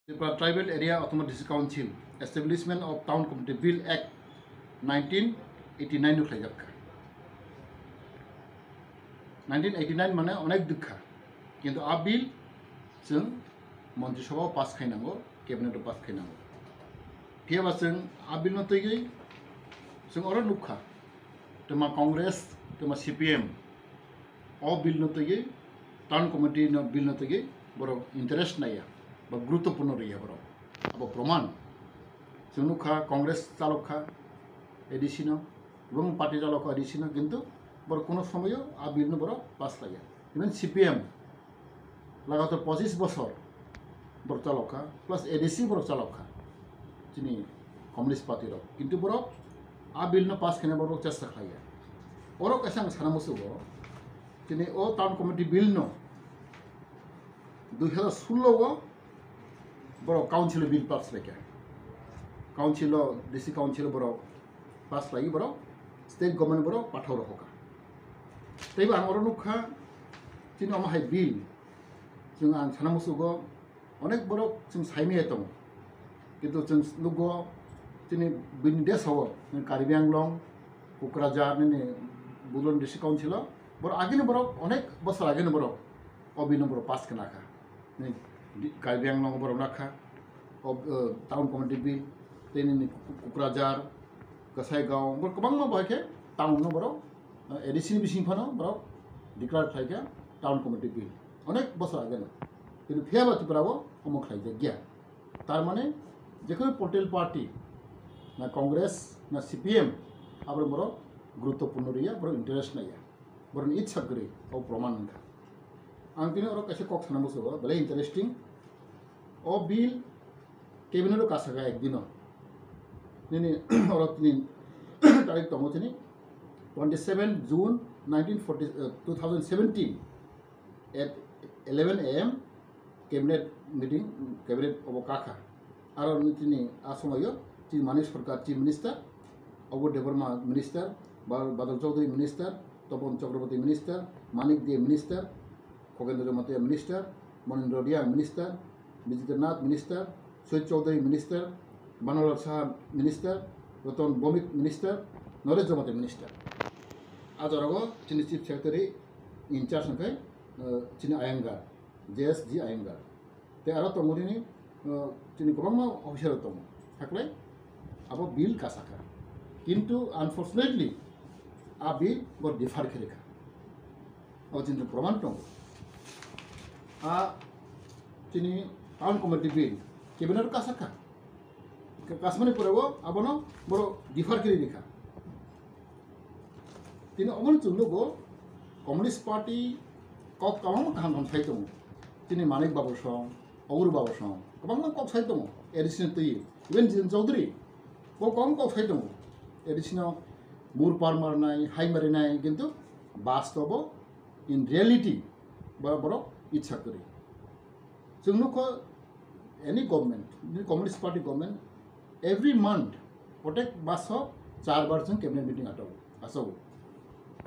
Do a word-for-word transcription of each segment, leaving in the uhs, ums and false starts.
Tripura Tribal Area Autonomous District Council Establishment of Town Committee Bill Act nineteen eighty nine no khlaijak kha. Nineteen eighty nine mane onek dukha, kintu a bill chwng Montri Sabha pass khainango, cabinet pass khainango. Phiyaba chwng a bill no twiwi chwng oro nukha, twma Congress, twma C P M, o bill no twiwi, town committee no bill no twiwi borok interest naiya ba guruttopurno riya borok. Abo proman. Chwng nukha Congress chalok kha A D C no, kwbang party chalok kha A D C no, kintu borok kuno somoyo a bill no borok pass laiya. Even C P M lagatar pochis bosor borok chalok kha, plus A D C borok chalok kha, chini Communist Party rok. Kintu borok a bill no pass khaina borok chesta khlaiya. Oro kaisa ang sana musugo, chini o town committee bill no dui hazar sullo o borok council o bill pass laikha. Council o, district council o borok pass laiwi borok state government borok pathau rohorkha. Teibo ang oro nukha, chini omo hai bill, chwng ang sana musugo, onek borok chwng saimaya tongo. Kintu chwng nugo chini bini desao, Karbi Anglong, Kokrajhar, nini Budon District Council o, borok agini borok, onek bosor agini borok, o bill no borok pass khna kha. Ni di-, Karbi Anglong borok nakha, o, eh, town committee bill, tei nini Ku-, Kokrajhar, Kasaigaon, borok kwbangma bai khe town no borok, eh, A D C ni bising phano borok declare khlai kha town committee bill. Onek bosor ageno. Kintu phiyaba Tripura o omo khlai jak ya. Tar mane, jekheno political party, na Congress, na C P M, abo borok guruttopurno riya, borok interest naiya. Borokni itsa kwrwi, o proman wngkha. Ang tini oro kaisa kok sana musugo, belai interesting. O bill cabinet o kasaka ekdino. Nini oro tini tarik tongo tini twenty seven June nineteen forty, eh, two thousand seventeen at eleven A M cabinet meeting, cabinet obo kakha. Aro nini tini a somoyo chini Manik Sarkar Chief Minister, Abur Debbarma Minister, Ba-, Badal Chaudhary Minister, Topon Chakraborty Minister, Manik Dey Minister, Khogendra Jamatia Minister, Monindra Reang Minister, Bijitendra Nath Minister, Sujit Chaudhary Minister, Banalal Saha Minister, Ratan Bhowmik Minister, Naresh Jamatia Minister. A jora o chini Chief Secretary in charge hwnkhe, eh, chini Iyengar, J S G Iyengar. Tei aro tongo nini, uh, chini kwbangma officer rok tongo. Haklai abo bill kasaka. Kintu unfortunately a bill bo defer khe rikha. Abo chini proman tongo. A chini town committee bill cabinet kasaka. Ka-, kasmani pore o abono boro defer khe rikha. Tini omo chwng nugo, Communist Party kok kwbangma kaham kaham sai tongo. Tini Manik Babu song, Agur Babu song, kwbangma kok sai tongo, A D C ni twi, even Jitin Chaudhary, bo kwbangma kok sai tongo. A D C no mur par marnai, hai marinai, kintu bastobo, in reality, bo-, borok itsa kwrwi. Chwng nukho, any government, Communist Party government, every month, protek baso char bar chwng cabinet meeting achago, achago.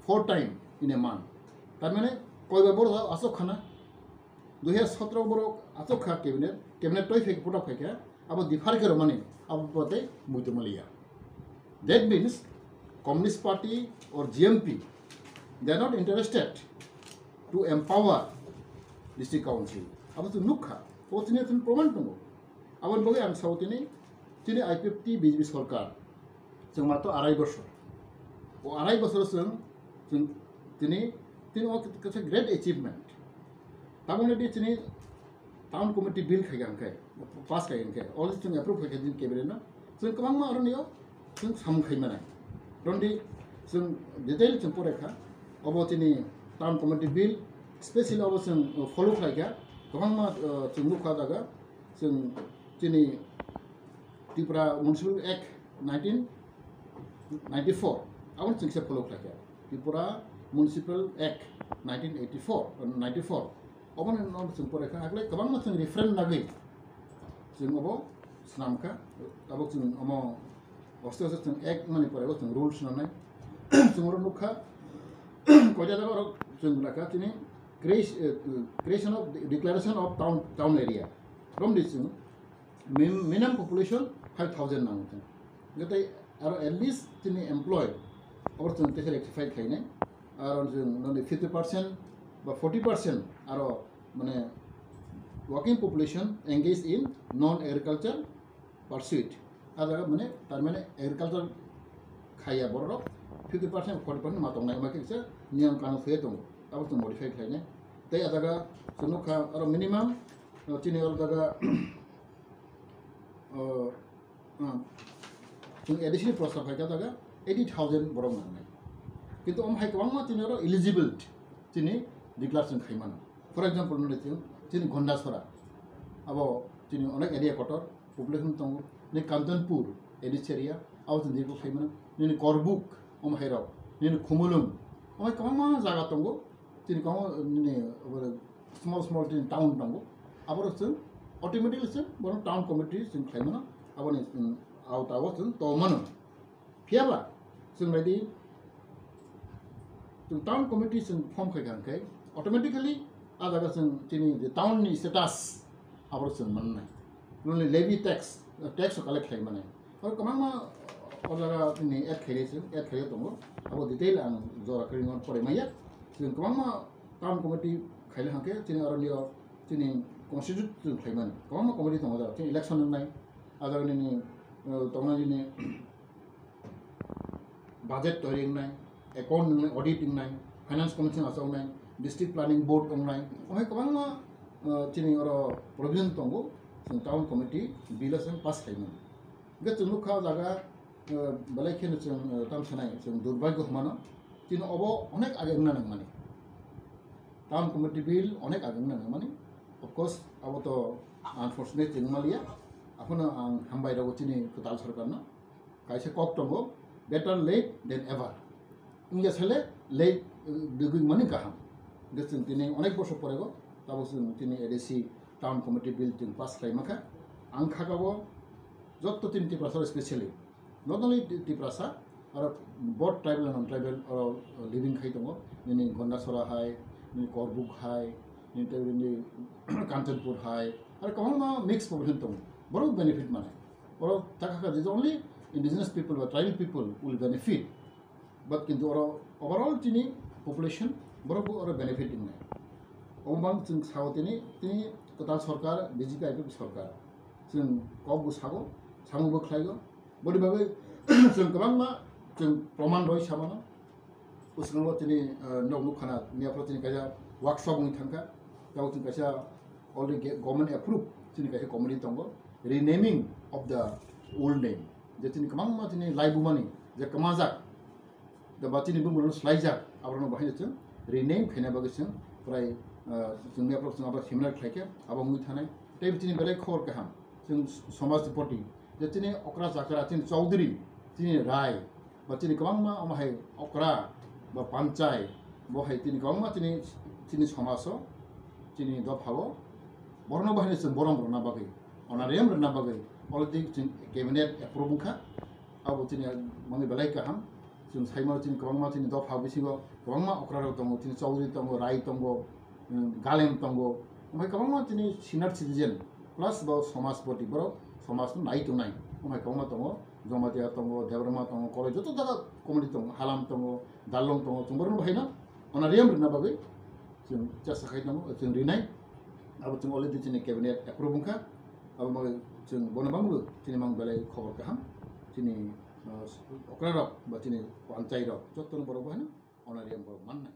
Four time in a month. Tar mane, koi bar borok achok khana, dui hazar sotro borok achok kha cabinet, cabinet toi phai, photo phai kha, abo defer khe romani, abo bote muitu maliya. That means, Communist Party or G M P, they are not interested to empower district council. Abo chwng nukha, o chini chwng proman tongo. Aboni bagwi ang sao tini, chini I P F T B J P sorkar, chwng mato arai bosor. O arai bosor chwng, chwng tini, tini o kaisa great achievement. Tabukni di chini town committee bill khai hwnkhe, pass khai hwnkhe, already chwng approve khai kha chini cabinet no. Chwng kwbangma aro nio chwng samung khai manai. Rondi chwng detail chwng pore kha. Obo chini town committee bill, specially obo chwng follow khlai kha. Kwbangma, uh, chwng nukha jaga. Chwng chini Tripura Municipal Act nineteen ninety-four, abo chwng se follow khlai kha. Tripura Municipal Act nineteen eighty-four, ninety-four, obo no chwng pore kha, hakle kwbangma chwng reference nagwi chwng obo swnam kha, abo chwng omo oste oste chwng act mani pore bo chwng rules swnamnai. Chwng oro nukha, koita jaga oro chwng lakha chini creation, eh, creation of declaration of town, town area. Romdi chwng Min-, minimum population five thousand nango chwng. Hwnkhe tei aro at least chini employ abo chwng teisa rectify khainai. Aro chwng noni fifty percent ba forty percent aro mane working population engaged in non agriculture pursuit. A jaga mane tar mane agriculture khaiya borok fifty percent forty percent ma tongnai ma kisa niyam kanun swiya tongo. Abo chwng modify khainai. Tei a jaga chwng nukha aro minimum, uh, chini oro jaga, uh, uh, chwng A D C ni prosa phaikha jaga eighty thousand borok nangnai. Kintu omo hai kwbangma chini oro eligible chini declare chwng khaimano. For example, nini chwng chini Gondasora, abo chini onek area kotor population tongo, ni Kanchanpur, A D C area, abo chwng declare khaimano, nini Korbuk, omo hai rok, nini Khumulwng, omo hai kwbangma jaga tongo, chini kwbangma nini, abo small small chini town tongo, aborok chwng automatically chwng bono town committee chwng khlaimano, aboni, um, auta o chwng tongmano. Phiyaba chwng naidi, chwng town committee chwng form khai kha hwnkhe automatically a jaga chwng chini je town ni status aboro chwng mannai. Nini levy tax, tax o collect khlai mani. Oro kwbangma o jaga nini add khaile chwng, add khaile tongo. Abo detail ang jora kwrwi no pore maya. Chwng kwbangma town committee khaile hwnkhe chini aro nio chini constitute chwng khlai mani. Kwbangma committee tongo jaga. Chini election wngnai. A jaga nini, uh, tongnai nini budget toiri wngnai, account wngnai, audit wngnai, finance commission achuknai, district planning board wngnai, omo hai kwbangma, uh, chini oro provision tongo, chwng town committee bill o chwng pass khaimani. Hwnkhe chwng nukha o jaga, uh, belai kheno chwng, uh, tamo sanai, chwng durbhagyo hwnmano, chini obo onek age wngna nangmani. Town committee bill onek age wngna nangmani. Of course, abo to unfortunate chwng maliya. Aphano ang hambai rwgo chini kwtal sorkarno. Kaisa kok tongo, "Better late than ever." Wngya sale late, uh, dugwi mani kaham. Hwnkhe chwng tini onek bosor porego, tabuk chwng tini A D C town committee bill chwng pass khlai mankha. Ang khakabo jotto tini Tiprasa specially, not only Ti-, Tiprasa, aro both tribal and non-tribal oro living khai tongo. Nini Gondasora hai, nini Korbuk hai, nini tei nini Kanchanpur hai, aro kwbangma mixed population tongo. Borok benefit mane. Oro takha kha je only indigenous people ba tribal people will benefit. But kintu oro overall chini population borok bo oro benefit wngnai. Omo bang chwng sao tini, tini kwtal sorkar, B J P I P F sorkar. Chwng kok bo sago, samung bo khlaigo. Boni bagwi chwng kwbangma chwng proman roi samano. Bwskango chini, uh, nok nukhana niya phoro chini kaisa workshop wngwi thangkha. Tabo chini kaisa already ge-, government approve chini kaisa committee tongo, renaming of the old name. Je chini kwbangma chini laibumani je kwmajak, je ba chini bumung rok swlaijak, aborokno bahai chwng rename khaina bagwi chwng prai, uh, chwng niya phoro chwng abo seminar khlaikha, abo wngwi thanai. Tei chini belai khobor kaham, chwng somaj ni poti, je chini okra chakra, chini chaudhuri, chini rai, ba chini kwbangma omo hai okra ba panchai, bo hai chini kwbangma chini, chini somajo, chini dophao, borokno bahai chwng borom rwna bagwi, honorarium rwna bagwi already chwng cabinet approve wngkha. Abo chini mangwi belai kaham. Chwng saimano chini kwbangma chini dopha bisingo kwbangma okra rok tongo, chini chaudhuri tongo, rai tongo, um, galem tongo, omo hai kwbangma chini senior citizen plus bo somaj poti borok somaj no nai tongnai, omo hai kwbangma tongo, Jamatia tongo, Debbarma tongo, Koloi joto jaga community tongo, Halam tongo, Darlong tongo, chwng borokno bahaino honorarium rwna bagwi chwng chesta khai tongo, chwng rinai. Abo chwng already chini cabinet approve wngkha, abo bagwi chwng bono bangbo chini mang belai khobor kaham, chini, uh, okra rok ba chini panchai rok jotono borok bahaino honorarium borok mannai.